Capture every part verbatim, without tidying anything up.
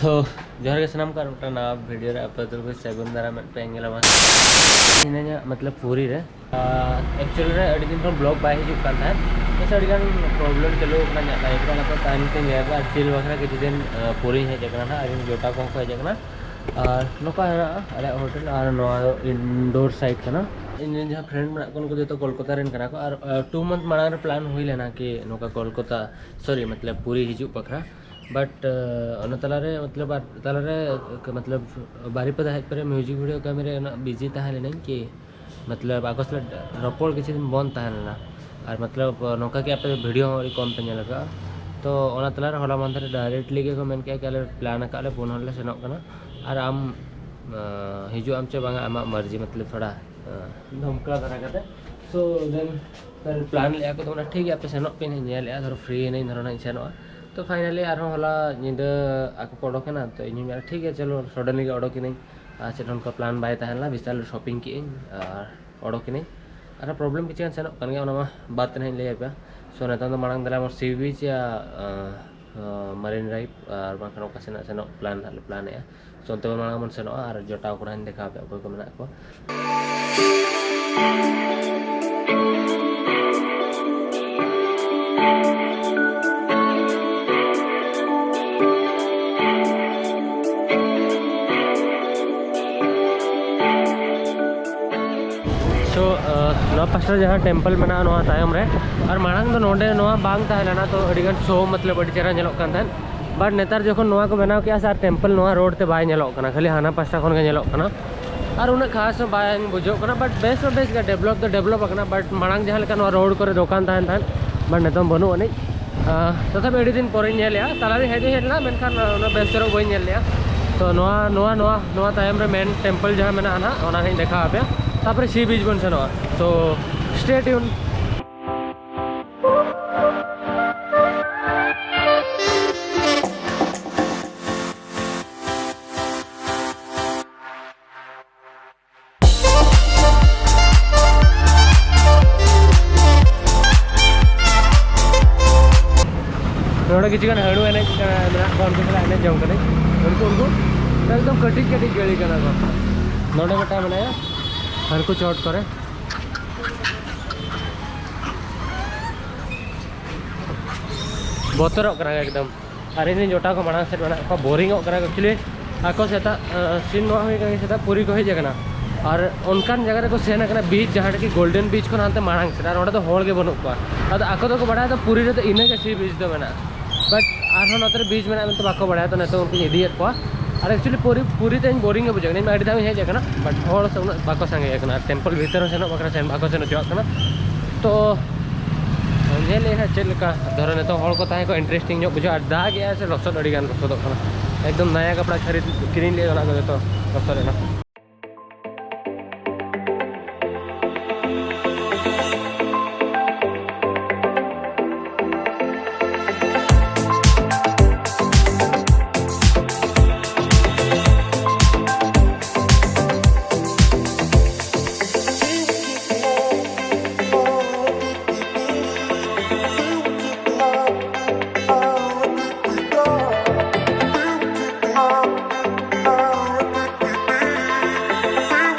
ᱛᱚ ᱡᱚᱦᱟᱨ ᱜᱮ ᱥᱟᱱᱟᱢ ᱠᱚ, ᱟᱨ ᱢᱤᱫᱴᱟᱝ ᱱᱟᱣᱟ ᱵᱷᱤᱰᱤᱭᱳ ᱨᱮ ᱟᱯᱮ ᱡᱚᱛᱚ ᱠᱚ ᱥᱟᱹᱜᱩᱱ ᱫᱟᱨᱟᱢ᱾ ᱢᱤᱫᱴᱟᱝ ᱧᱮᱞᱟᱢᱟ ᱦᱤᱱᱟᱹᱧᱟ, ᱢᱚᱛᱞᱚᱵ ᱯᱩᱨᱤ ᱨᱮ᱾ ᱮᱠᱪᱩᱭᱟᱞᱤ ᱨᱮ ᱟᱹᱰᱤ ᱫᱤᱱ ᱠᱷᱚᱱ ᱵᱞᱚᱜ ᱵᱟᱭ ᱦᱤᱡᱩᱜ ᱠᱟᱱ ᱛᱟᱦᱮᱸᱫ᱾ ᱵᱮᱥ ᱟᱹᱰᱤ ᱜᱟᱱ ᱯᱨᱚᱵᱞᱮᱢ ᱪᱟᱹᱞᱩ ᱟᱠᱟᱱᱟ ᱤᱧᱟᱹᱜ ᱞᱟᱭᱤᱯᱷ ᱨᱮ᱾ ᱚᱱᱟ ᱛᱟᱭᱚᱢ ᱛᱮᱧ ᱞᱟᱹᱭ ᱟᱯᱮᱭᱟ᱾ ᱪᱤᱞ ᱵᱟᱠᱷᱨᱟ ᱠᱤᱪᱷᱩ ᱫᱤᱱ ᱯᱩᱨᱤᱧ ᱦᱮᱡ ᱟᱠᱟᱱᱟ ᱱᱟᱦᱟᱜ, ᱟᱨ ᱤᱧ ᱡᱚᱴᱟᱣ ᱠᱚᱦᱚᱸ ᱠᱚ ᱦᱮᱡ ᱟᱠᱟᱱᱟ᱾ ᱟᱨ ᱱᱚᱝᱠᱟ ᱦᱮᱱᱟᱜᱼᱟ ᱟᱞᱮᱭᱟᱜ ᱦᱳᱴᱮᱞ, ᱟᱨ ᱱᱚᱣᱟ ᱫᱚ ᱤᱱᱰᱳᱨ ᱥᱟᱭᱤᱴ ᱠᱟᱱᱟ᱾ ᱤᱧ ᱨᱮᱱ ᱡᱟᱦᱟᱸ ᱯᱷᱨᱮᱱᱰ ᱢᱮᱱᱟᱜ ᱠᱚᱣᱟ, ᱩᱱᱠᱩ ᱡᱚᱛᱚ ᱠᱳᱞᱠᱟᱛᱟ ᱨᱮᱱ ᱠᱟᱱᱟ ᱠᱚ᱾ ᱟᱨ ᱴᱩ ᱢᱟᱱᱛᱷ ᱢᱟᱲᱟᱝ ᱨᱮ ᱯᱞᱟᱱ ᱦᱩᱭ ᱞᱮᱱᱟ ᱠᱤ ᱱᱚᱝᱠᱟ ᱠᱳᱞᱠᱟᱛᱟ, ᱥᱚᱨᱤ, ᱢᱚᱛᱞᱚᱵ ᱯᱩᱨᱤ ᱦᱤᱡᱩᱜ ᱵᱟᱠᱷᱨᱟ᱾ ᱵᱟᱴ ᱚᱱᱟ ᱛᱟᱞᱟᱨᱮ, ᱢᱚᱛᱞᱚᱵ ᱟᱨ ᱛᱟᱞᱟᱨᱮ, ᱢᱚᱛᱞᱚᱵ ᱵᱟᱨᱤᱯᱟᱫᱟ ᱦᱮᱡ ᱯᱚᱨᱮ ᱢᱤᱣᱡᱤᱠ ᱵᱷᱤᱰᱤᱭᱳ ᱠᱟᱹᱢᱤ ᱨᱮ ᱩᱱᱟᱹᱜ ᱵᱤᱡᱤ ᱛᱟᱦᱮᱸ ᱞᱮᱱᱟᱹᱧ ᱠᱤ ᱢᱚᱛᱞᱚᱵ ᱟᱠᱚ ᱥᱟᱞᱟᱜ ᱨᱚᱯᱚᱲ ᱠᱤᱪᱷᱩ ᱫᱤᱱ ᱵᱚᱱᱫ ᱛᱟᱦᱮᱸ ᱞᱮᱱᱟ᱾ ᱟᱨ ᱢᱚᱛᱞᱚᱵ ᱱᱚᱝᱠᱟ ᱜᱮ ᱟᱯᱮ ᱵᱷᱤᱰᱤᱭᱳ ᱦᱚᱸ ᱟᱹᱰᱤ ᱠᱚᱢ ᱯᱮ ᱧᱮᱞ ᱟᱠᱟᱫᱼᱟ᱾ ᱛᱚ ᱚᱱᱟ ᱛᱟᱞᱟᱨᱮ ᱦᱚᱞᱟ ᱢᱟᱦᱫᱮᱨ ᱰᱟᱭᱨᱮᱠᱴᱞᱤ ᱜᱮᱠᱚ ᱢᱮᱱ ᱠᱮᱫᱼᱟ ᱠᱤ ᱟᱞᱮ ᱯᱞᱟᱱ ᱟᱠᱟᱫ ᱞᱮ ᱯᱩᱱ ᱦᱚᱲ ᱞᱮ ᱥᱮᱱᱚᱜ ᱠᱟᱱᱟ, ᱟᱨ ᱟᱢ ᱦᱤᱡᱩᱜ ᱟᱢ ᱪᱮ ᱵᱟᱝᱟ ᱟᱢᱟᱜ ᱢᱟᱨᱡᱤ, ᱢᱚᱛᱞᱚᱵ ᱛᱷᱚᱲᱟ ᱫᱷᱚᱢᱠᱟᱣ ᱫᱷᱟᱨᱟ ᱠᱟᱛᱮ᱾ ᱥᱳ ᱫᱮᱱ ᱯᱞᱟᱱ ᱞᱮᱫᱼᱟ ᱠᱚ, ᱛᱚ ᱚᱱᱟ ᱴᱷᱤᱠ ᱜᱮᱭᱟ, ᱟᱯᱮ ᱥᱮᱱᱚᱜ ᱯᱮ, ᱤᱧ ᱧᱮᱞᱮᱫᱼᱟ, ᱫᱷᱚᱨᱚ ᱯᱷᱨᱤ ᱮᱱᱟᱹᱧ, ᱫᱷᱚᱨᱚ ᱱᱟᱜ ᱤᱧ ᱥᱮᱱᱚᱜᱼᱟ᱾ ᱛᱚ ᱯᱷᱟᱭᱱᱟᱞᱤ ᱟᱨᱦᱚᱸ ᱦᱚᱞᱟ ᱧᱤᱫᱟᱹ ᱟᱠᱚ ᱠᱚ ᱚᱰᱚᱠᱮᱱᱟ, ᱛᱚ ᱤᱧ ᱦᱚᱸᱧ ᱢᱮᱱᱟ ᱴᱷᱤᱠ ᱜᱮᱭᱟ, ᱪᱚᱞᱚ ᱥᱚᱰᱮᱱᱞᱤ ᱜᱮ ᱚᱰᱚᱠᱮᱱᱟᱹᱧ᱾ ᱟᱨ ᱪᱮᱫ ᱦᱚᱸ ᱚᱱᱠᱟ ᱯᱞᱟᱱ ᱵᱟᱭ ᱛᱟᱦᱮᱸ ᱞᱮᱱᱟ, ᱵᱤᱥᱟᱞ ᱨᱮ ᱥᱚᱯᱤᱝ ᱠᱮᱫᱟᱹᱧ ᱟᱨ ᱚᱰᱚᱠᱮᱱᱟᱹᱧ᱾ ᱟᱨᱦᱚᱸ ᱯᱨᱚᱵᱞᱮᱢ ᱠᱤᱪᱷᱩ ᱜᱟᱱ ᱥᱮᱱᱚᱜ ᱠᱟᱱ ᱜᱮᱭᱟ, ᱚᱱᱟ ᱢᱟ ᱵᱟᱫ ᱨᱮ ᱦᱟᱸᱜ ᱤᱧ ᱞᱟᱹᱭ ᱟᱯᱮᱭᱟ᱾ ᱥᱳ ᱱᱤᱛᱚᱝ ᱫᱚ ᱢᱟᱲᱟᱝ ᱫᱮᱞᱟ ᱵᱚᱱ ᱥᱤ ᱵᱤᱪ ᱭᱟ ᱢᱟᱨᱤᱱ ᱰᱨᱟᱭᱤᱵᱷ ᱟᱨ ᱵᱟᱝᱠᱷᱟᱱ ᱚᱠᱟ ᱥᱮᱱᱟᱜ ᱥᱮᱱᱚᱜ ᱯᱞᱟᱱ ᱦᱟᱸᱜ ᱞᱮ ᱯᱞᱟᱱᱮᱫᱼᱟ᱾ ᱥᱳ ᱚᱱᱛᱮ ᱵᱚᱱ ᱢᱟᱲᱟᱝ ᱵᱚᱱ ᱥᱮᱱᱚᱜᱼᱟ ᱟᱨ ᱡᱚᱴᱟᱣ ᱠᱚ ᱱᱟᱦᱟᱜ ᱤᱧ ᱫᱮᱠᱷᱟᱣ ᱟᱯᱮᱭᱟ ᱚᱠᱚᱭ ᱠᱚ ᱢᱮᱱᱟᱜ ᱠᱚᱣᱟ᱾ ᱥᱳ ᱱᱚᱣᱟ ᱯᱟᱥᱴᱟ ᱡᱟᱦᱟᱸ ᱴᱮᱢᱯᱮᱞ ᱢᱮᱱᱟᱜᱼᱟ ᱱᱚᱣᱟ ᱛᱟᱭᱚᱢ ᱨᱮ, ᱟᱨ ᱢᱟᱲᱟᱝ ᱫᱚ ᱱᱚᱰᱮ ᱱᱚᱣᱟ ᱵᱟᱝ ᱛᱟᱦᱮᱸ ᱞᱮᱱᱟ, ᱛᱚ ᱟᱹᱰᱤ ᱜᱟᱱ ᱥᱳ ᱢᱚᱛᱞᱚᱵ ᱟᱹᱰᱤ ᱪᱮᱦᱨᱟ ᱧᱮᱞᱚᱜ ᱠᱟᱱ ᱛᱟᱦᱮᱸᱫ᱾ ᱵᱟᱴ ᱱᱮᱛᱟᱨ ᱡᱚᱠᱷᱚᱱ ᱱᱚᱣᱟ ᱠᱚ ᱵᱮᱱᱟᱣ ᱠᱮᱫᱼᱟ ᱥᱮ, ᱟᱨ ᱴᱮᱢᱯᱮᱞ ᱱᱚᱣᱟ ᱨᱳᱰ ᱛᱮ ᱵᱟᱭ ᱧᱮᱞᱚᱜ ᱠᱟᱱᱟ, ᱠᱷᱟᱹᱞᱤ ᱦᱟᱱᱟ ᱯᱟᱥᱴᱟ ᱠᱷᱚᱱ ᱜᱮ ᱧᱮᱞᱚᱜ ᱠᱟᱱᱟ᱾ ᱟᱨ ᱩᱱᱟᱹᱜ ᱠᱷᱟᱥ ᱦᱚᱸ ᱵᱟᱝ ᱵᱩᱡᱷᱟᱹᱜ ᱠᱟᱱᱟ, ᱵᱟᱴ ᱵᱮᱥ ᱦᱚᱸ ᱵᱮᱥ ᱜᱮ, ᱰᱮᱵᱷᱞᱚᱯ ᱫᱚ ᱰᱮᱵᱷᱞᱚᱯ ᱟᱠᱟᱱᱟ᱾ ᱵᱟᱴ ᱢᱟᱲᱟᱝ ᱡᱟᱦᱟᱸ ᱞᱮᱠᱟ ᱱᱚᱣᱟ ᱨᱳᱰ ᱠᱚᱨᱮ ᱫᱚᱠᱟᱱ ᱛᱟᱦᱮᱱ ᱛᱟᱦᱮᱸᱫ, ᱵᱟᱴ ᱱᱤᱛᱚᱝ ᱵᱟᱹᱱᱩᱜ ᱟᱹᱱᱤᱡ᱾ ᱟᱸ, ᱛᱚᱛᱷᱟᱯᱤ ᱟᱹᱰᱤ ᱫᱤᱱ ᱯᱚᱨᱮᱧ ᱧᱮᱞᱮᱜᱼᱟ, ᱛᱟᱞᱟᱨᱮ ᱦᱮᱡ ᱦᱚᱸ ᱦᱮᱡ ᱞᱮᱱᱟ, ᱢᱮᱱᱠᱷᱟᱱ ᱩᱱᱟᱹᱜ ᱵᱮᱥ ᱪᱚᱨᱚᱠ ᱵᱟᱹᱧ ᱧᱮᱞ ᱞᱮᱜᱼᱟ᱾ ᱛᱚ ᱱᱚᱣᱟ ᱱᱚᱣᱟ ᱱᱚᱣᱟ ᱱᱚᱣᱟ ᱛᱟᱭᱚᱢ ᱨᱮ ᱢᱮᱱ ᱴᱮᱢᱯᱮᱞ ᱡᱟᱦᱟᱸ ᱢᱮᱱᱟᱜᱼᱟ ᱱᱟᱦᱟᱜ, ᱚᱱᱟ ᱦᱟᱸᱜ ᱤᱧ ᱫᱮᱠᱷᱟᱣ ᱟᱯᱮᱭᱟ᱾ ᱛᱟᱯᱚᱨᱮ ᱥᱤ ᱵᱤᱪ ᱵᱚᱱ ᱥᱮᱱᱚᱜᱼᱟ᱾ ᱛᱚ stay tuned᱾ ᱱᱚᱰᱮ ᱠᱤᱪᱷᱩ ᱜᱟᱱ ᱦᱟᱹᱲᱩ ᱮᱱᱮᱡ ᱠᱟᱱᱟ, ᱢᱮᱱᱟᱜ ᱩᱱᱠᱩ ᱥᱟᱞᱟᱜ ᱮᱱᱮᱡ ᱡᱚᱝ ᱠᱟᱹᱱᱟᱹᱧ᱾ ᱩᱱᱠᱩ, ᱩᱱᱠᱩ ᱮᱠᱫᱚᱢ ᱠᱟᱹᱴᱤᱡ ᱠᱟᱹᱴᱤᱡ ᱜᱟᱹᱲᱤ ᱠᱟᱱᱟ ᱠᱚ᱾ ᱱᱚᱰᱮ ᱢᱤᱫᱴᱟᱝ ᱢᱮᱱᱟᱭᱟ, ᱦᱟᱱᱠᱩ ᱪᱚᱴ ᱠᱚᱨᱮ᱾ ᱵᱚᱛᱚᱨᱚᱜ ᱠᱟᱱᱟ ᱮᱠᱫᱚᱢ᱾ ᱟᱨ ᱤᱧ ᱨᱮᱱ ᱡᱚᱴᱟᱣ ᱠᱚ ᱢᱟᱲᱟᱝ ᱥᱮᱫ ᱢᱮᱱᱟᱜ ᱠᱚᱣᱟ, ᱵᱳᱨᱤᱝᱚᱜ ᱠᱟᱱᱟ ᱠᱚ᱾ Actually, ᱟᱠᱚ ᱥᱮᱛᱟᱜ, ᱟᱸ, ᱥᱤᱱ ᱱᱚᱣᱟ ᱦᱩᱭ ᱠᱟᱱᱟ, ᱥᱮᱛᱟᱜ ᱯᱩᱨᱤ ᱠᱚ ᱦᱮᱡ ᱟᱠᱟᱱᱟ᱾ ᱟᱨ ᱚᱱᱠᱟᱱ ᱡᱟᱭᱜᱟ ᱨᱮᱠᱚ ᱥᱮᱱ ᱟᱠᱟᱱᱟ, beach, ᱡᱟᱦᱟᱸ ᱨᱮᱠᱤ Golden Beach ᱠᱷᱚᱱ ᱦᱟᱱᱛᱮ ᱢᱟᱲᱟᱝ ᱥᱮᱫ, ᱟᱨ ᱚᱸᱰᱮ ᱫᱚ ᱦᱚᱲ ᱜᱮ ᱵᱟᱹᱱᱩᱜ ᱠᱚᱣᱟ᱾ ᱟᱫᱚ ᱟᱠᱚ ᱫᱚᱠᱚ ᱵᱟᱲᱟᱭᱟ ᱛᱚ, ᱯᱩᱨᱤ ᱨᱮᱫᱚ ᱤᱱᱟᱹᱜᱮ sea beach ᱫᱚ ᱢᱮᱱᱟᱜᱼᱟ᱾ But ᱟᱨᱦᱚᱸ ᱱᱚᱛᱮ ᱨᱮ beach ᱢᱮᱱᱟᱜᱼᱟ ᱢᱮᱱᱛᱮ ᱵᱟᱠᱚ ᱵᱟᱲᱟᱭᱟ, ᱛᱚ ᱱᱤᱛᱚᱜ ᱩᱱᱠᱩᱧ ᱤᱫᱤᱭᱮᱫ ᱠᱚᱣᱟ᱾ ᱟᱨ actually ᱯᱩᱨᱤ, ᱯᱩᱨᱤ ᱛᱮ ᱤᱧ boring ᱜᱮ ᱵᱩᱡᱷᱟᱹᱣ ᱠᱟᱱᱟ᱾ ᱤᱧ ᱢᱟ ᱟᱹᱰᱤ ᱫᱷᱟᱣ ᱤᱧ ᱦᱮᱡ ᱟᱠᱟᱱᱟ, but ᱦᱚᱲ ᱥᱮ ᱩᱱᱟᱹᱜ ᱵᱟᱠᱚ ᱥᱟᱸᱜᱮ ᱟᱠᱟᱱᱟ, ᱟᱨ temple ᱵᱷᱤᱛᱟᱹᱨ ᱦᱚᱸ ᱥᱮᱱᱚᱜ ᱵᱟᱠᱷᱨᱟ ᱥᱮᱱ ᱵᱟᱠᱚ ᱥᱮᱱ ᱦᱚᱪᱚᱣᱟᱜ ᱠᱟᱱᱟ᱾ ᱛᱚ ᱧᱮᱞ ᱞᱮᱜᱼᱟ ᱦᱟᱸᱜ ᱪᱮᱫ ᱞᱮᱠᱟ, ᱫᱷᱚᱨᱚ ᱱᱤᱛᱚᱜ ᱦᱚᱲ ᱠᱚ ᱛᱟᱦᱮᱸ ᱠᱚᱜᱼᱟ, interesting ᱧᱚᱜ ᱵᱩᱡᱷᱟᱹᱜᱼᱟ᱾ ᱟᱨ ᱫᱟᱜ ᱮᱜᱼᱟᱭ ᱥᱮ, ᱞᱚᱥᱚᱫ ᱟᱹᱰᱤ ᱜᱟᱱ ᱞᱚᱥᱚᱫᱚᱜ ᱠᱟᱱᱟ᱾ ᱮᱠᱫᱚᱢ ᱱᱟᱭᱟ ᱠᱟᱯᱲᱟ ᱠᱷᱟᱹᱨᱤᱫ, ᱠᱤᱨᱤᱧ ᱞᱮᱜᱼᱟ, ᱚᱱᱟ ᱠᱚ ᱡᱚᱛᱚ ᱞᱚᱥᱚᱫ ᱮᱱᱟ᱾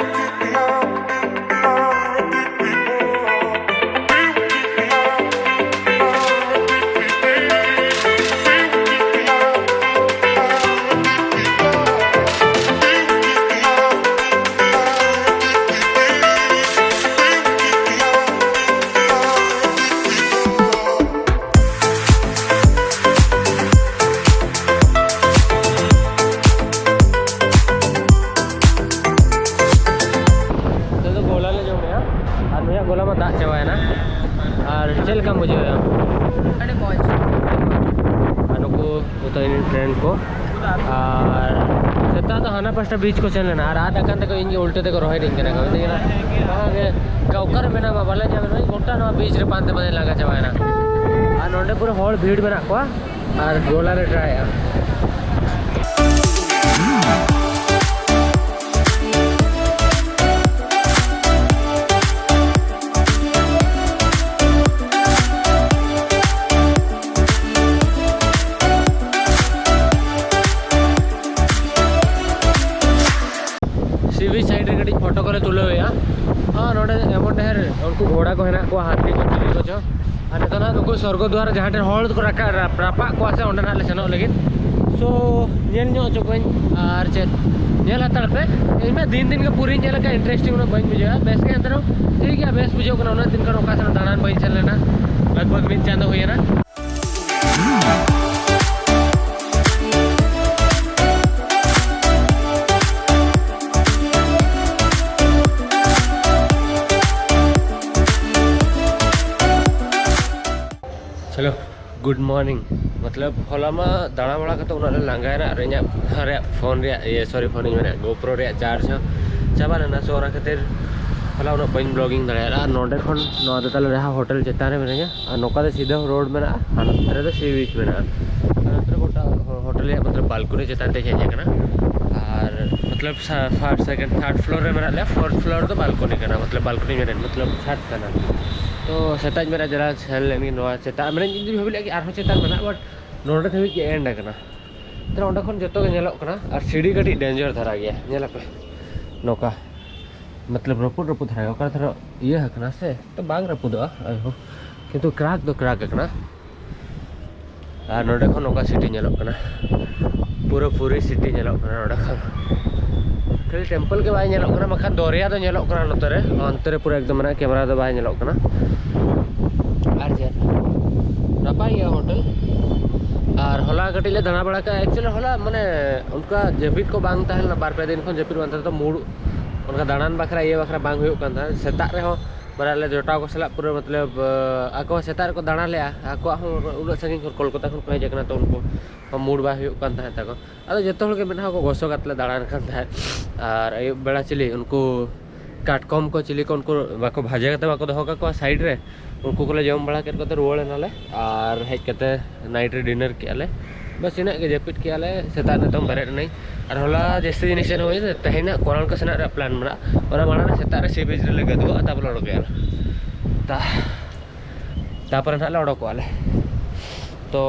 ᱱᱤᱛᱚᱜ ᱫᱚ ᱜᱳᱞᱟ ᱞᱮ ᱡᱚᱢᱮᱜᱼᱟ, ᱟᱨ ᱱᱩᱭᱟᱜ ᱜᱳᱞᱟ ᱢᱟ ᱫᱟᱜ ᱪᱟᱵᱟᱭᱮᱱᱟ᱾ ᱟᱨ ᱪᱮᱫ ᱞᱮᱠᱟᱢ ᱵᱩᱡᱷᱟᱹᱣᱮᱜᱼᱟ? ᱟᱹᱰᱤ ᱢᱚᱡᱽ᱾ ᱟᱨ ᱱᱩᱠᱩ ᱡᱚᱛᱚ ᱤᱧ ᱨᱮᱱ friend ᱠᱚ, ᱟᱨ ᱥᱮᱛᱟᱜ ᱫᱚ ᱦᱟᱱᱟ ᱯᱟᱥᱴᱟ beach ᱠᱚ ᱥᱮᱱ ᱞᱮᱱᱟ, ᱟᱨ ᱟᱫ ᱟᱠᱟᱱ ᱛᱮᱠᱚ ᱤᱧ ᱜᱮ ᱩᱞᱴᱟᱹ ᱛᱮᱠᱚ ᱨᱚᱦᱚᱭ ᱫᱤᱧ ᱠᱟᱱᱟ ᱠᱚ, ᱢᱮᱛᱟᱹᱧ ᱠᱟᱱᱟ, "ᱵᱟᱝ ᱜᱮ, ᱚᱠᱟ ᱨᱮ ᱢᱮᱱᱟᱢᱟ, ᱵᱟᱞᱮ ᱧᱟᱢᱮᱫ ᱢᱮᱭᱟ, ᱜᱚᱴᱟ ᱱᱚᱣᱟ beach ᱨᱮ ᱯᱟᱱᱛᱮ ᱯᱟᱱᱛᱮ ᱞᱟᱸᱜᱟ ᱪᱟᱵᱟᱭᱮᱱᱟ᱾" ᱟᱨ ᱱᱚᱰᱮ ᱯᱩᱨᱟᱹ ᱦᱚᱲ ᱵᱷᱤᱲ ᱢᱮᱱᱟᱜ ᱠᱚᱣᱟ, ᱟᱨ ᱜᱳᱞᱟ ᱞᱮ ᱴᱨᱟᱭᱮᱜᱼᱟ᱾ ᱠᱚᱞᱮ ᱛᱩᱞᱟᱹᱣᱮᱫᱼᱟ᱾ ᱟᱨ ᱱᱚᱰᱮ ᱮᱢᱚᱱ ᱰᱷᱮᱨ ᱩᱱᱠᱩ ᱜᱷᱚᱲᱟ ᱠᱚ ᱦᱮᱱᱟᱜ ᱠᱚᱣᱟ, ᱦᱟᱹᱛᱤ ᱠᱚ, ᱪᱤᱞᱤ ᱠᱚᱪᱚ᱾ ᱟᱨ ᱱᱤᱛᱚᱜ ᱱᱟᱦᱟᱜ ᱱᱩᱠᱩ ᱥᱚᱨᱜᱚ ᱫᱩᱣᱟᱨ ᱡᱟᱦᱟᱸ ᱴᱷᱮᱱ ᱦᱚᱲ ᱠᱚ ᱨᱟᱠᱟᱵ, ᱨᱟᱯ-, ᱨᱟᱯᱟᱜ ᱠᱚᱣᱟ ᱥᱮ, ᱚᱸᱰᱮ ᱱᱟᱦᱟᱜ ᱞᱮ ᱥᱮᱱᱚᱜ ᱞᱟᱹᱜᱤᱫ᱾ So, ᱧᱮᱞ ᱧᱚᱜ ᱦᱚᱪᱚ ᱠᱚᱣᱟᱧ᱾ ᱟᱨ ᱪᱮᱫ, ᱧᱮᱞ ᱦᱟᱛᱟᱲ ᱯᱮ᱾ ᱤᱧ ᱢᱟ ᱫᱤᱱ ᱫᱤᱱ ᱜᱮ ᱯᱩᱨᱤᱧ ᱧᱮᱞ ᱟᱠᱟᱫ, interesting ᱩᱱᱟᱹᱜ ᱵᱟᱹᱧ ᱵᱩᱡᱷᱟᱹᱣᱟ, ᱵᱮᱥ ᱜᱮ᱾ ᱮᱱᱛᱮ ᱨᱮᱦᱚᱸ ᱴᱷᱤᱠ ᱜᱮᱭᱟ, ᱵᱮᱥ ᱵᱩᱡᱷᱟᱹᱜ ᱠᱟᱱᱟ᱾ ᱩᱱᱟᱹᱜ ᱫᱤᱱ ᱠᱷᱚᱱ ᱚᱠᱟ ᱥᱮᱱ ᱫᱟᱬᱟᱱ ᱵᱟᱹᱧ ᱥᱮᱱ ᱞᱮᱱᱟ, ᱞᱟᱜᱽ ᱵᱷᱟᱜᱽ ᱢᱤᱫ ᱪᱟᱸᱫᱚ ᱦᱩᱭᱮᱱᱟ᱾ ᱪᱚᱞᱚ, good morning᱾ ᱢᱚᱛᱞᱚᱵ, ᱦᱚᱞᱟ ᱢᱟ ᱫᱟᱬᱟ ᱵᱟᱲᱟ ᱠᱟᱛᱮ ᱩᱱᱟᱹᱜ ᱞᱮ ᱞᱟᱸᱜᱟᱭᱮᱱᱟ, ᱟᱨ ᱤᱧᱟᱹᱜ ᱨᱮᱭᱟᱜ ᱯᱷᱳᱱ ᱨᱮᱭᱟᱜ, ᱤᱭᱟᱹ, sorry, ᱯᱷᱳᱱ ᱤᱧ ᱢᱮᱱᱮᱫ, GoPro ᱨᱮᱭᱟᱜ charge ᱦᱚᱸ ᱪᱟᱵᱟ ᱞᱮᱱᱟ᱾ So, ᱚᱱᱟ ᱠᱷᱟᱹᱛᱤᱨ ᱦᱚᱞᱟ ᱩᱱᱟᱹᱜ ᱵᱟᱹᱧ vlogging ᱫᱟᱲᱮᱭᱟᱫᱟ᱾ ᱟᱨ ᱱᱚᱰᱮ ᱠᱷᱚᱱ, ᱱᱚᱣᱟ ᱫᱚ ᱛᱟᱞᱮ ᱡᱟᱦᱟᱸ ᱦᱳᱴᱮᱞ ᱪᱮᱛᱟᱱ ᱨᱮ ᱢᱤᱱᱟᱹᱧᱟ, ᱟᱨ ᱱᱚᱝᱠᱟ ᱫᱚ ᱥᱤᱫᱷᱟᱹ road ᱢᱮᱱᱟᱜᱼᱟ, ᱟᱨ ᱱᱚᱛᱮ ᱨᱮᱫᱚ sea beach ᱢᱮᱱᱟᱜᱼᱟ᱾ ᱟᱨ ᱱᱚᱛᱮ ᱨᱮ ᱜᱚᱴᱟ ᱦᱳ-, ᱦᱳᱴᱮᱞ ᱨᱮᱭᱟᱜ ᱢᱚᱛᱞᱚᱵ balcony ᱪᱮᱛᱟᱱ ᱛᱮᱧ ᱦᱮᱡ ᱟᱠᱟᱱᱟ᱾ ᱟᱨ ᱢᱚᱛᱞᱚᱵ first, second, third floor ᱨᱮ ᱢᱮᱱᱟᱜ ᱞᱮᱭᱟ, fourth floor ᱫᱚ balcony ᱠᱟᱱᱟ, ᱢᱚᱛᱞᱚᱵ balcony ᱢᱮᱱᱮᱫ, ᱢᱚᱛᱞᱚᱵ ᱪᱷᱟᱛ ᱠᱟᱱᱟ᱾ ᱛᱚ ᱥᱮᱛᱟᱜ ᱵᱮᱲᱟ ᱡᱮᱨᱟ ᱥᱮᱱ ᱞᱮᱱ ᱜᱮ ᱱᱚᱣᱟ ᱪᱮᱛᱟᱱ, ᱢᱟᱱᱮ ᱤᱧ ᱫᱩᱧ ᱵᱷᱟᱵᱤ ᱞᱮᱫ ᱜᱮ ᱟᱨᱦᱚᱸ ᱪᱮᱛᱟᱱ ᱢᱮᱱᱟᱜᱼᱟ, but ᱱᱚᱰᱮ ᱫᱷᱟᱹᱵᱤᱡ ᱜᱮ end ᱟᱠᱟᱱᱟ᱾ ᱛᱟᱦᱞᱮ ᱚᱸᱰᱮ ᱠᱷᱚᱱ ᱡᱚᱛᱚ ᱜᱮ ᱧᱮᱞᱚᱜ ᱠᱟᱱᱟ, ᱟᱨ ᱥᱤᱲᱤ ᱠᱟᱹᱴᱤᱡ danger ᱫᱷᱟᱨᱟ ᱜᱮᱭᱟ, ᱧᱮᱞ ᱟᱯᱮ ᱱᱚᱝᱠᱟ, ᱢᱚᱛᱞᱚᱵ ᱨᱟᱹᱯᱩᱫ ᱨᱟᱹᱯᱩᱫ ᱫᱷᱟᱨᱟ ᱜᱮᱭᱟ, ᱚᱠᱟ ᱫᱷᱟᱨᱟ ᱤᱭᱟᱹ ᱟᱠᱟᱱᱟ ᱥᱮ, ᱛᱚ ᱵᱟᱝ ᱨᱟᱹᱯᱩᱫᱚᱜᱼᱟ, ᱟᱭ ᱦᱳᱯ, ᱠᱤᱱᱛᱩ crack ᱫᱚ crack ᱟᱠᱟᱱᱟ᱾ ᱟᱨ ᱱᱚᱰᱮ ᱠᱷᱚᱱ ᱱᱚᱝᱠᱟ city ᱧᱮᱞᱚᱜ ᱠᱟᱱᱟ, ᱯᱩᱨᱟᱹ ᱯᱩᱨᱤ city ᱧᱮᱞᱚᱜ ᱠᱟᱱᱟ ᱱᱚᱰᱮ ᱠᱷᱚᱱ᱾ ᱠᱷᱟᱹᱞᱤ temple ᱜᱮ ᱵᱟᱭ ᱧᱮᱞᱚᱜ ᱠᱟᱱᱟ, ᱵᱟᱠᱷᱟᱱ ᱫᱚᱨᱭᱟ ᱫᱚ ᱧᱮᱞᱚᱜ ᱠᱟᱱᱟ ᱱᱚᱛᱮ ᱨᱮ, ᱚᱱᱛᱮ ᱨᱮ ᱯᱩᱨᱟᱹ ᱮᱠᱫᱚᱢ ᱢᱮᱱᱟᱜᱼᱟ, camera ᱫᱚ ᱵᱟᱭ ᱧᱮᱞᱚᱜ ᱠᱟᱱᱟ᱾ ᱟᱨ ᱪᱮᱫ, ᱱᱟᱯᱟᱭ ᱜᱮᱭᱟ ᱦᱳᱴᱮᱞ᱾ ᱟᱨ ᱦᱚᱞᱟ ᱠᱟᱹᱴᱤᱡ ᱞᱮ ᱫᱟᱬᱟ ᱵᱟᱲᱟ ᱠᱟᱜᱼᱟ᱾ Actually ᱦᱚᱞᱟ ᱢᱟᱱᱮ ᱚᱱᱠᱟ ᱡᱟᱹᱯᱤᱫ ᱠᱚ ᱵᱟᱝ ᱛᱟᱦᱮᱸ ᱞᱮᱱᱟ, ᱵᱟᱨ ᱯᱮ ᱫᱤᱱ ᱠᱷᱚᱱ ᱡᱟᱹᱯᱤᱫ ᱵᱟᱝ ᱛᱟᱦᱮᱸ ᱞᱮᱱᱟ, ᱛᱚ mood ᱚᱱᱠᱟ ᱫᱟᱬᱟᱱ ᱵᱟᱠᱷᱨᱟ ᱤᱭᱟᱹ ᱵᱟᱠᱷᱨᱟ ᱵᱟᱝ ᱦᱩᱭᱩᱜ ᱠᱟᱱ ᱛᱟᱦᱮᱸᱫ᱾ ᱥᱮᱛᱟᱜ ᱨᱮᱦᱚᱸ ᱢᱟᱱᱮ ᱟᱞᱮ ᱡᱚᱴᱟᱣ ᱠᱚ ᱥᱟᱞᱟᱜ ᱯᱩᱨᱟᱹ ᱢᱚᱛᱞᱚᱵ, ᱟᱠᱚ ᱦᱚᱸ ᱥᱮᱛᱟᱜ ᱨᱮᱠᱚ ᱫᱟᱬᱟ ᱞᱮᱜᱼᱟ, ᱟᱠᱚᱣᱟᱜ ᱦᱚᱸ ᱩᱱᱟᱹᱜ ᱥᱟᱺᱜᱤᱧ ᱠᱷᱚᱱ ᱠᱳᱞᱠᱟᱛᱟ ᱠᱷᱚᱱ ᱠᱚ ᱦᱮᱡ ᱟᱠᱟᱱᱟ, ᱛᱚ ᱩᱱᱠᱩ ᱦᱚᱸ mood ᱵᱟᱭ ᱦᱩᱭᱩᱜ ᱠᱟᱱ ᱛᱟᱦᱮᱸᱫ ᱛᱟᱠᱚ᱾ ᱟᱫᱚ ᱡᱚᱛᱚ ᱦᱚᱲ ᱜᱮ ᱢᱮᱱᱟᱜ ᱠᱚ ᱜᱚᱥᱚ ᱠᱟᱛᱮ ᱞᱮ ᱫᱟᱬᱟᱱ ᱠᱟᱱ ᱛᱟᱦᱮᱸᱫ᱾ ᱟᱨ ᱟᱹᱭᱩᱵ ᱵᱮᱲᱟ ᱪᱤᱞᱤ ᱩᱱᱠᱩ ᱠᱟᱴᱠᱚᱢ ᱠᱚ ᱪᱤᱞᱤ ᱠᱚ ᱩᱱᱠᱩ ᱵᱟᱠᱚ ᱵᱷᱟᱡᱟ ᱠᱟᱛᱮ ᱵᱟᱠᱚ ᱫᱚᱦᱚ ᱠᱟᱠᱚᱣᱟ side ᱨᱮ, ᱩᱱᱠᱩ ᱠᱚᱞᱮ ᱡᱚᱢ ᱵᱟᱲᱟ ᱠᱮᱫ ᱠᱚᱛᱮ ᱨᱩᱣᱟᱹᱲ ᱮᱱᱟᱞᱮ᱾ ᱟᱨ ᱦᱮᱡ ᱠᱟᱛᱮ night ᱨᱮ dinner ᱠᱮᱜᱼᱟ ᱞᱮ, ᱵᱟᱥ ᱤᱱᱟᱹᱜ ᱜᱮ, ᱡᱟᱹᱯᱤᱫ ᱠᱮᱜᱼᱟ ᱞᱮ᱾ ᱥᱮᱛᱟᱜ ᱱᱤᱛᱚᱝ ᱵᱮᱨᱮᱫ ᱮᱱᱟᱹᱧ᱾ ᱟᱨ ᱦᱚᱞᱟ ᱡᱟᱹᱥᱛᱤ ᱡᱤᱱᱤᱥ ᱪᱮᱫ ᱦᱚᱸ ᱵᱟᱝ, ᱛᱮᱦᱮᱧ ᱱᱟᱜ ᱠᱚᱨᱟᱞ ᱠᱚ ᱥᱮᱱᱟᱜ ᱨᱮᱭᱟᱜ plan ᱢᱮᱱᱟᱜᱼᱟ, ᱚᱱᱟ ᱢᱟᱲᱟᱝ ᱨᱮ ᱥᱮᱛᱟᱜ ᱨᱮ sea beach ᱨᱮᱞᱮ ᱜᱟᱹᱫᱩᱜᱼᱟ, ᱛᱟᱨᱯᱚᱨ ᱞᱮ ᱚᱰᱚᱠ ᱮᱱᱟ᱾ ᱛᱟ-, ᱛᱟᱨᱯᱚᱨᱮ ᱱᱟᱜ ᱞᱮ ᱚᱰᱚᱠᱚᱜᱼᱟ ᱞᱮ᱾ ᱛᱚ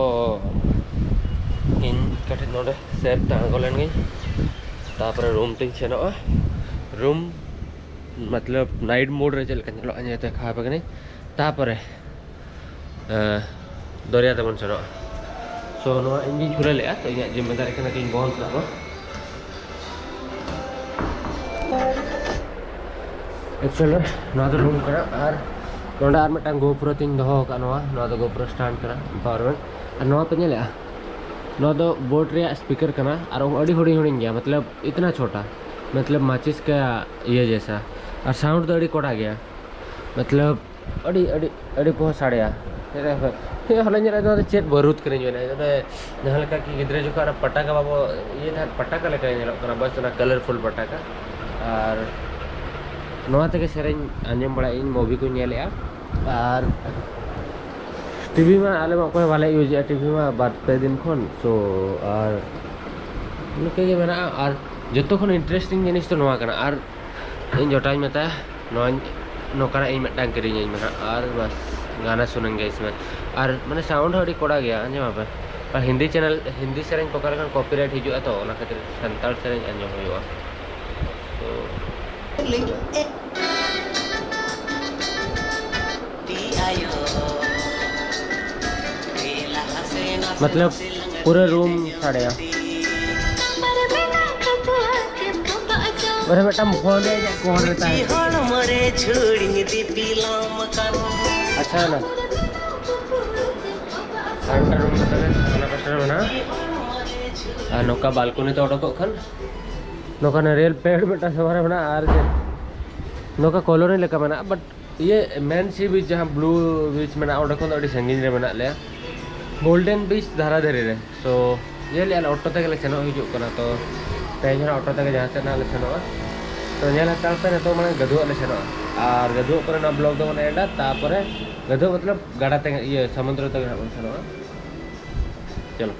ᱤᱧ ᱠᱟᱹᱴᱤᱡ ᱱᱚᱰᱮ ᱥᱮᱨ ᱛᱮ ᱟᱬᱜᱚ ᱞᱮᱱ ᱜᱤᱧ, ᱛᱟᱨᱯᱚᱨᱮ room ᱛᱤᱧ ᱥᱮᱱᱚᱜᱼᱟ᱾ Room ᱢᱚᱛᱞᱚᱵ ᱱᱟᱭᱤᱴ ᱢᱳᱰ ᱨᱮ ᱪᱮᱫ ᱞᱮᱠᱟ ᱧᱮᱞᱚᱜᱼᱟ, ᱧᱮᱞ ᱛᱮ ᱠᱷᱟᱣᱟ ᱯᱮ ᱠᱟᱹᱱᱟᱹᱧ᱾ ᱛᱟᱯᱚᱨᱮ ᱮᱸ, ᱫᱚᱨᱭᱟ ᱛᱮᱵᱚᱱ ᱥᱮᱱᱚᱜᱼᱟ᱾ ᱥᱳ ᱱᱚᱣᱟ ᱤᱧ ᱜᱤᱧ ᱠᱷᱩᱞᱟᱹᱣ ᱞᱮᱫᱼᱟ, ᱛᱚ ᱤᱧᱟᱹᱜ ᱡᱤᱢᱢᱮᱫᱟᱨᱤ ᱠᱟᱱᱟ ᱠᱤᱧ ᱵᱚᱱᱫ ᱠᱟᱜ ᱢᱟ᱾ ᱮᱠᱪᱩᱭᱮᱞᱤ ᱱᱚᱣᱟ ᱫᱚ ᱨᱩᱢ ᱠᱟᱱᱟ, ᱟᱨ ᱱᱚᱰᱮ ᱟᱨ ᱢᱤᱫᱴᱟᱝ ᱜᱳᱯᱨᱳ ᱛᱤᱧ ᱫᱚᱦᱚ ᱟᱠᱟᱫ, ᱱᱚᱣᱟ ᱱᱚᱣᱟ ᱫᱚ ᱜᱳᱯᱨᱳ ᱥᱴᱟᱱᱰ ᱠᱟᱱᱟ, ᱯᱟᱣᱟᱨ ᱵᱮᱝᱠ᱾ ᱟᱨ ᱱᱚᱣᱟ ᱯᱮ ᱧᱮᱞᱮᱜᱼᱟ, ᱱᱚᱣᱟ ᱫᱚ ᱵᱳᱴ ᱨᱮᱭᱟᱜ ᱥᱯᱤᱠᱟᱨ ᱠᱟᱱᱟ, ᱟᱨ ᱟᱹᱰᱤ ᱦᱩᱰᱤᱧ ᱦᱩᱰᱤᱧ ᱜᱮᱭᱟ, ᱢᱚᱛᱞᱚᱵ ᱤᱛᱱᱟ ᱪᱷᱳᱴᱟ, ᱢᱚᱛᱞᱚᱵ ᱢᱟᱪᱤᱥ ᱠᱟ ᱤᱭᱟᱹ ᱡᱮᱥᱟ, ᱟᱨ ᱥᱟᱣᱩᱱᱰ ᱫᱚ ᱟᱹᱰᱤ ᱠᱚᱲᱟ ᱜᱮᱭᱟ, ᱢᱚᱛᱞᱚᱵ ᱟᱹᱰᱤ ᱟᱹᱰᱤ ᱟᱹᱰᱤ ᱯᱚᱦᱚᱸ ᱥᱟᱰᱮᱭᱟ᱾ ᱦᱮᱸ, ᱦᱚᱞᱟ ᱧᱮᱞ ᱱᱚᱣᱟ ᱫᱚ ᱪᱮᱫ ᱵᱟᱹᱨᱩᱫ ᱠᱟᱱᱟᱧ ᱢᱮᱱᱟ, ᱱᱚᱰᱮ ᱡᱟᱦᱟᱸ ᱞᱮᱠᱟ ᱠᱤ ᱜᱤᱫᱽᱨᱟᱹ ᱡᱚᱠᱷᱚᱱ ᱚᱱᱟ ᱯᱟᱴᱟᱠᱟ ᱵᱟᱵᱚ ᱤᱭᱟᱹ ᱛᱟᱦᱮᱸᱫ, ᱯᱟᱴᱟᱠᱟ ᱞᱮᱠᱟ ᱧᱮᱞᱚᱜ ᱠᱟᱱᱟ, ᱵᱟᱥ ᱚᱱᱟ ᱠᱟᱞᱟᱨᱯᱷᱩᱞ ᱯᱟᱴᱟᱠᱟ᱾ ᱟᱨ ᱱᱚᱣᱟ ᱛᱮᱜᱮ ᱥᱮᱨᱮᱧ ᱟᱸᱡᱚᱢ ᱵᱟᱲᱟᱭᱮᱫ ᱟᱹᱧ, ᱢᱩᱵᱷᱤ ᱠᱚᱧ ᱧᱮᱞᱮᱫᱼᱟ, ᱟᱨ ᱴᱤᱵᱷᱤ ᱢᱟ ᱟᱞᱮ ᱢᱟ ᱚᱠᱚᱭ ᱦᱚᱸ ᱵᱟᱞᱮ ᱤᱭᱩᱡᱮᱫᱼᱟ ᱴᱤᱵᱷᱤ ᱢᱟ ᱵᱟᱨ ᱯᱮ ᱫᱤᱱ ᱠᱷᱚᱱ᱾ ᱥᱳ ᱟᱨ ᱱᱤᱝᱠᱟᱹ ᱜᱮ ᱢᱮᱱᱟᱜᱼᱟ᱾ ᱟᱨ ᱡᱚᱛᱚ ᱠᱷᱚᱱ ᱤᱱᱴᱟᱨᱮᱥᱴᱤᱝ ᱡᱤᱱᱤᱥ ᱫᱚ ᱱᱚᱣᱟ ᱠᱟᱱᱟ, ᱟᱨ ᱤᱧ ᱡᱚᱴᱟᱣᱤᱧ ᱢᱮᱛᱟᱭᱟ, ᱱᱚᱣᱟᱧ ᱱᱚᱝᱠᱟᱱᱟᱜ ᱤᱧ ᱢᱤᱫᱴᱟᱝ ᱠᱤᱨᱤᱧᱟᱹᱧ ᱢᱮ ᱦᱟᱸᱜ, ᱟᱨ ᱵᱟᱥ ᱜᱟᱱᱟ ᱥᱩᱱᱟᱹᱧ ᱜᱮ ᱤᱥᱢᱮ᱾ ᱟᱨ ᱢᱟᱱᱮ ᱥᱟᱣᱩᱱᱰ ᱦᱚᱸ ᱟᱹᱰᱤ ᱠᱚᱲᱟ ᱜᱮᱭᱟ, ᱟᱸᱡᱚᱢ ᱟᱯᱮ᱾ ᱟᱨ ᱦᱤᱱᱫᱤ ᱪᱮᱱᱮᱞ, ᱦᱤᱱᱫᱤ ᱥᱮᱨᱮᱧ ᱯᱚᱠᱟ ᱞᱮᱠᱷᱟᱱ ᱠᱚᱯᱤᱨᱟᱭᱤᱴ ᱦᱤᱡᱩᱜᱼᱟ, ᱛᱚ ᱚᱱᱟ ᱠᱷᱟᱹᱛᱤᱨ ᱥᱟᱱᱛᱟᱲ ᱥᱮᱨᱮᱧ ᱟᱸᱡᱚᱢ ᱦᱩᱭᱩᱜᱼᱟ᱾ ᱛᱚ ᱢᱚᱛᱞᱚᱵ ᱯᱩᱨᱟᱹ ᱨᱩᱢ ᱥᱟᱰᱮᱭᱟ᱾ ᱚᱸᱰᱮ ᱢᱤᱫᱴᱟᱝ ᱯᱷᱳᱱ ᱨᱮ ᱤᱧᱟᱹᱜ ᱠᱚᱞ ᱨᱮ ᱛᱟᱦᱮᱸ ᱠᱟᱱᱟ᱾ ᱦᱚᱲᱢᱚ ᱨᱮ ᱡᱷᱩᱲᱤ ᱫᱤᱯᱤᱞᱟᱢ ᱠᱟᱱᱟ᱾ ᱟᱪᱪᱷᱟ ᱱᱟ᱾ ᱟᱨ ᱢᱤᱫᱴᱟᱝ ᱨᱩᱢ ᱠᱟᱛᱮ ᱚᱱᱟ ᱯᱟᱥᱴᱟ ᱨᱮ ᱢᱮᱱᱟᱜᱼᱟ᱾ ᱟᱨ ᱱᱚᱝᱠᱟ ᱵᱟᱞᱠᱚᱱᱤ ᱛᱮ ᱚᱰᱚᱠᱚᱜ ᱠᱷᱟᱱ ᱱᱚᱝᱠᱟ ᱱᱟᱨᱤᱭᱮᱞ ᱯᱮᱲ ᱢᱤᱫᱴᱟᱝ ᱥᱟᱢᱟᱝ ᱨᱮ ᱢᱮᱱᱟᱜᱼᱟ, ᱟᱨ ᱪᱮᱫ ᱱᱚᱝᱠᱟ ᱠᱚᱞᱳᱱᱤ ᱞᱮᱠᱟ ᱢᱮᱱᱟᱜᱼᱟ, but ᱤᱭᱟᱹ ᱢᱮᱱ ᱥᱤ ᱵᱤᱪ ᱡᱟᱦᱟᱸ ᱵᱞᱩ ᱵᱤᱪ ᱢᱮᱱᱟᱜᱼᱟ, ᱚᱸᱰᱮ ᱠᱷᱚᱱ ᱫᱚ ᱟᱹᱰᱤ ᱥᱟᱺᱜᱤᱧ ᱨᱮ ᱢᱮᱱᱟᱜ ᱞᱮᱭᱟ, ᱜᱳᱞᱰᱮᱱ ᱵᱤᱪ ᱫᱷᱟᱨᱟ ᱫᱷᱟᱨᱮ ᱨᱮ᱾ ᱥᱳ ᱧᱮᱞᱮᱜᱼᱟ ᱞᱮ, ᱚᱴᱳ ᱛᱮᱜᱮ ᱞᱮ ᱥᱮᱱᱚᱜ ᱦᱤᱡᱩᱜ ᱠᱟᱱᱟ᱾ ᱛᱚ ᱛᱮᱦᱮᱧ ᱦᱚᱸ ᱚᱴᱳ ᱛᱮᱜᱮ ᱡᱟᱦᱟᱸ ᱥᱮᱫ ᱱᱟᱜ ᱞᱮ ᱥᱮᱱᱚᱜᱼᱟ᱾ ᱛᱚ ᱧᱮᱞ ᱦᱟᱛᱟᱲ ᱯᱮ, ᱱᱤᱛᱚᱜ ᱢᱟᱲᱟᱝ ᱜᱟᱹᱫᱷᱩᱣᱟᱜ ᱞᱮ ᱥᱮᱱᱚᱜᱼᱟ, ᱟᱨ ᱜᱟᱹᱫᱷᱩᱣᱟᱜ ᱯᱚᱨᱮ ᱱᱚᱣᱟ ᱵᱞᱚᱜ ᱫᱚᱵᱚᱱ ᱮᱱᱰᱟ, ᱛᱟᱯᱚᱨᱮ ᱜᱟᱹᱫᱷᱩᱣᱟᱜ ᱢᱚᱛᱞᱚᱵ ᱜᱟᱰᱟ ᱛᱮ, ᱤᱭᱟᱹ ᱥᱚᱢᱩᱫᱨᱚ ᱛᱮᱜᱮ ᱱᱟᱜ ᱵᱚᱱ ᱥᱮᱱᱚᱜᱼᱟ᱾ ᱪᱚᱞᱚ᱾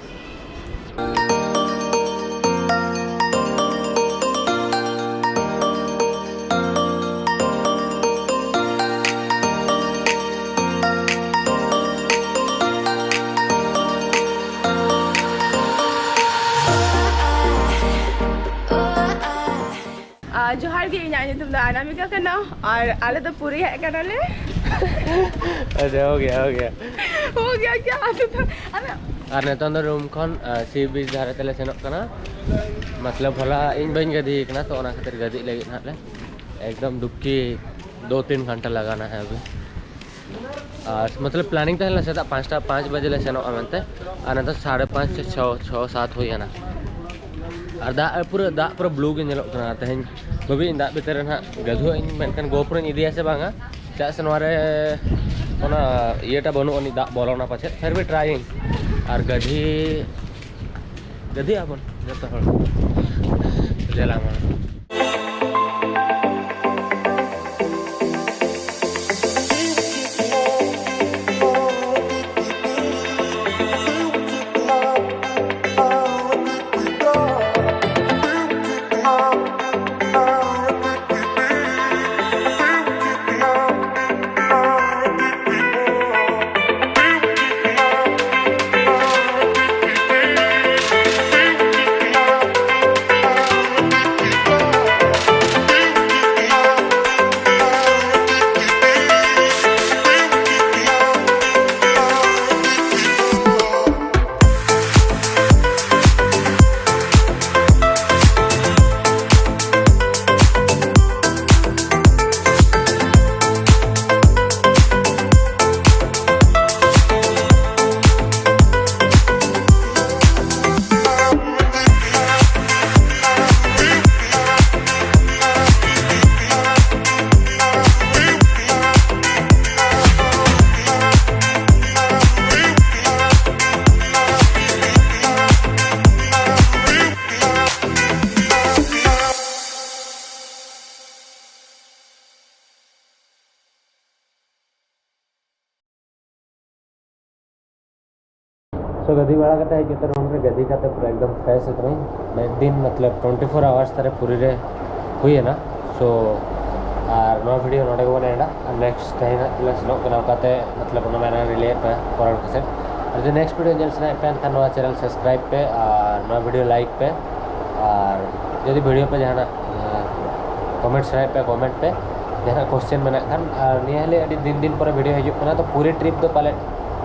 ᱟᱨ ᱡᱚᱦᱟᱨ ᱜᱮ, ᱤᱧᱟᱹᱜ ᱧᱩᱛᱩᱢ ᱫᱚ ᱟᱱᱟᱢᱤᱠᱟ ᱠᱟᱱᱟ ᱟᱨ ᱟᱞᱮ ᱫᱚ ᱯᱩᱨᱤ ᱦᱮᱡ ᱠᱟᱱᱟᱞᱮ᱾ ᱟᱪᱪᱷᱟ, ᱦᱳ ᱜᱮᱭᱟ, ᱦᱳ ᱜᱮᱭᱟ᱾ ᱦᱳ ᱜᱮᱭᱟ ᱠᱭᱟ? ᱟᱞᱮ ᱫᱚ, ᱟᱞᱮ ᱟᱨ ᱱᱤᱛᱚᱝ ᱫᱚ ᱨᱩᱢ ᱠᱷᱚᱱ ᱥᱤ ᱵᱤᱪ ᱫᱷᱟᱨᱮ ᱛᱮᱞᱮ ᱥᱮᱱᱚᱜ ᱠᱟᱱᱟ᱾ ᱢᱚᱛᱞᱚᱵ ᱦᱚᱞᱟ ᱤᱧ ᱵᱟᱹᱧ ᱜᱟᱹᱫᱷᱤ ᱠᱟᱱᱟ, ᱛᱚ ᱚᱱᱟ ᱠᱷᱟᱹᱛᱤᱨ ᱜᱟᱹᱫᱷᱤ ᱞᱟᱹᱜᱤᱫ ᱦᱟᱸᱜ ᱞᱮ ᱮᱠᱫᱚᱢ ᱫᱩᱠᱷᱤ ᱫᱳ ᱛᱤᱱ ᱜᱷᱚᱱᱴᱟ ᱞᱟᱜᱟᱱᱟ ᱦᱮᱸ ᱟᱵᱷᱤ᱾ ᱟᱨ ᱢᱚᱛᱞᱚᱵ ᱯᱞᱟᱱᱤᱝ ᱛᱟᱦᱮᱸ ᱞᱮᱱᱟ ᱥᱮᱛᱟᱜ ᱯᱟᱸᱪᱴᱟ ᱯᱟᱸᱪ ᱵᱟᱡᱮ ᱞᱮ ᱥᱮᱱᱚᱜᱼᱟ ᱢᱮᱱᱛᱮ, ᱟᱨ ᱱᱤᱛᱚᱜ ᱥᱟᱲᱮ ᱯᱟᱸᱪ ᱪᱷᱚ, ᱪᱷᱚ ᱥᱟᱛ ᱦᱩᱭ ᱮᱱᱟ᱾ ᱟᱨ ᱫᱟᱜ ᱯᱩᱨᱟᱹ, ᱫᱟᱜ ᱯᱩᱨᱟᱹ ᱵᱞᱩ ᱜᱮ ᱧᱮᱞᱚᱜ ᱠᱟᱱᱟ᱾ ᱛᱮᱦᱮᱧ ᱵᱷᱟᱹᱵᱤᱭᱟᱹᱧ ᱫᱟᱜ ᱵᱷᱤᱛᱤᱨ ᱨᱮ ᱱᱟᱦᱟᱜ ᱜᱟᱹᱫᱷᱩᱣᱟᱹᱜ ᱤᱧ, ᱢᱮᱱᱠᱷᱟᱱ GoPro ᱤᱧ ᱤᱫᱤᱭᱟ ᱥᱮ ᱵᱟᱝᱟ, ᱪᱮᱫᱟᱜ ᱥᱮ ᱱᱚᱣᱟ ᱨᱮ ᱚᱱᱟ ᱤᱭᱟᱹᱴᱟ ᱵᱟᱹᱱᱩᱜ ᱟᱹᱱᱤᱡ, ᱫᱟᱜ ᱵᱚᱞᱚᱱᱟ ᱯᱟᱪᱮᱫ, ᱯᱷᱤᱨ ᱵᱷᱤ ᱴᱨᱟᱭᱤᱝ᱾ ᱟᱨ ᱜᱟᱹᱫᱷᱤ, ᱜᱟᱹᱫᱷᱤ ᱟᱵᱚᱱ ᱡᱚᱛᱚ ᱦᱚᱲ᱾ ᱫᱮᱞᱟ ᱢᱟ᱾ So ᱜᱟᱹᱫᱷᱤ ᱵᱟᱲᱟ ᱠᱟᱛᱮ ᱦᱮᱡ ᱠᱟᱛᱮ ᱨᱩᱢ ᱨᱮ ᱜᱟᱹᱫᱷᱤ ᱠᱟᱛᱮ ᱯᱩᱨᱟᱹ ᱮᱠᱫᱚᱢ ᱯᱷᱨᱮᱥ ᱩᱛᱟᱹᱨ ᱮᱱᱟᱹᱧ᱾ ᱢᱤᱫ ᱫᱤᱱ ᱢᱚᱛᱞᱚᱵ twenty four hours ᱛᱟᱨᱮ ᱯᱩᱨᱤ ᱨᱮ ᱦᱩᱭ ᱮᱱᱟ᱾ So ᱟᱨ ᱱᱚᱣᱟ ᱵᱷᱤᱰᱤᱭᱳ ᱱᱚᱰᱮ ᱜᱮᱵᱚᱱ ᱮᱱᱰᱟ, ᱟᱨ ᱱᱮᱠᱥᱴ ᱛᱮᱦᱮᱧ ᱦᱟᱸᱜ ᱞᱮ ᱥᱮᱱᱚᱜ ᱠᱟᱱᱟ, ᱚᱱᱠᱟᱛᱮ ᱢᱚᱛᱞᱚᱵ ᱚᱱᱟ ᱢᱮᱱᱟ ᱨᱤᱞᱮᱴ ᱯᱮ ᱯᱚᱨᱮᱨ ᱠᱚᱥᱮᱫ᱾ ᱟᱨ ᱡᱩᱫᱤ ᱱᱮᱠᱥᱴ ᱵᱷᱤᱰᱤᱭᱳ ᱧᱮᱞ ᱥᱟᱱᱟᱭᱮᱫ ᱯᱮ ᱮᱱᱠᱷᱟᱱ ᱱᱚᱣᱟ ᱪᱮᱱᱮᱞ ᱥᱟᱵᱥᱠᱨᱟᱭᱤᱵ ᱯᱮ ᱟᱨ ᱱᱚᱣᱟ ᱵᱷᱤᱰᱤᱭᱳ ᱞᱟᱭᱤᱠ ᱯᱮ᱾ ᱟᱨ ᱡᱩᱫᱤ ᱵᱷᱤᱰᱤᱭᱳ ᱯᱮ ᱡᱟᱦᱟᱱᱟᱜ ᱠᱚᱢᱮᱱᱴ ᱥᱟᱱᱟᱭᱮᱫ ᱯᱮ ᱠᱚᱢᱮᱱᱴ ᱯᱮ, ᱡᱟᱦᱟᱱᱟᱜ ᱠᱚᱥᱪᱮᱱ ᱢᱮᱱᱟᱜ ᱠᱷᱟᱱ᱾ ᱟᱨ ᱱᱤᱭᱟᱹ ᱦᱤᱞᱳᱜ ᱟᱹᱰᱤ ᱫᱤᱱ ᱫᱤᱱ ᱯᱚᱨᱮ ᱵᱷᱤᱰᱤᱭᱳ ᱦᱤᱡᱩᱜ ᱠᱟᱱᱟ, ᱛᱚ ᱯᱩᱨᱟᱹ ᱴᱨᱤᱯ ᱫᱚ ᱯᱟᱞᱮᱫ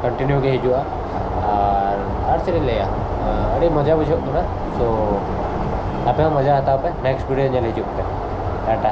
ᱠᱚᱱᱴᱤᱱᱤᱭᱩ ᱜᱮ ᱦᱤᱡᱩᱜᱼᱟ᱾ ᱟᱨ ᱟᱨ ᱪᱮᱫ ᱤᱧ ᱞᱟᱹᱭᱟ, ᱟᱹᱰᱤ ᱢᱚᱡᱟ ᱵᱩᱡᱷᱟᱹᱜ ᱠᱟᱱᱟ᱾ ᱥᱳ ᱟᱯᱮ ᱦᱚᱸ ᱢᱚᱡᱟ ᱦᱟᱛᱟᱣ ᱯᱮ, ᱱᱮᱠᱥᱴ ᱵᱷᱤᱰᱤᱭᱳ ᱧᱮᱞ ᱦᱤᱡᱩᱜ ᱯᱮ᱾ ᱴᱟᱴᱟ᱾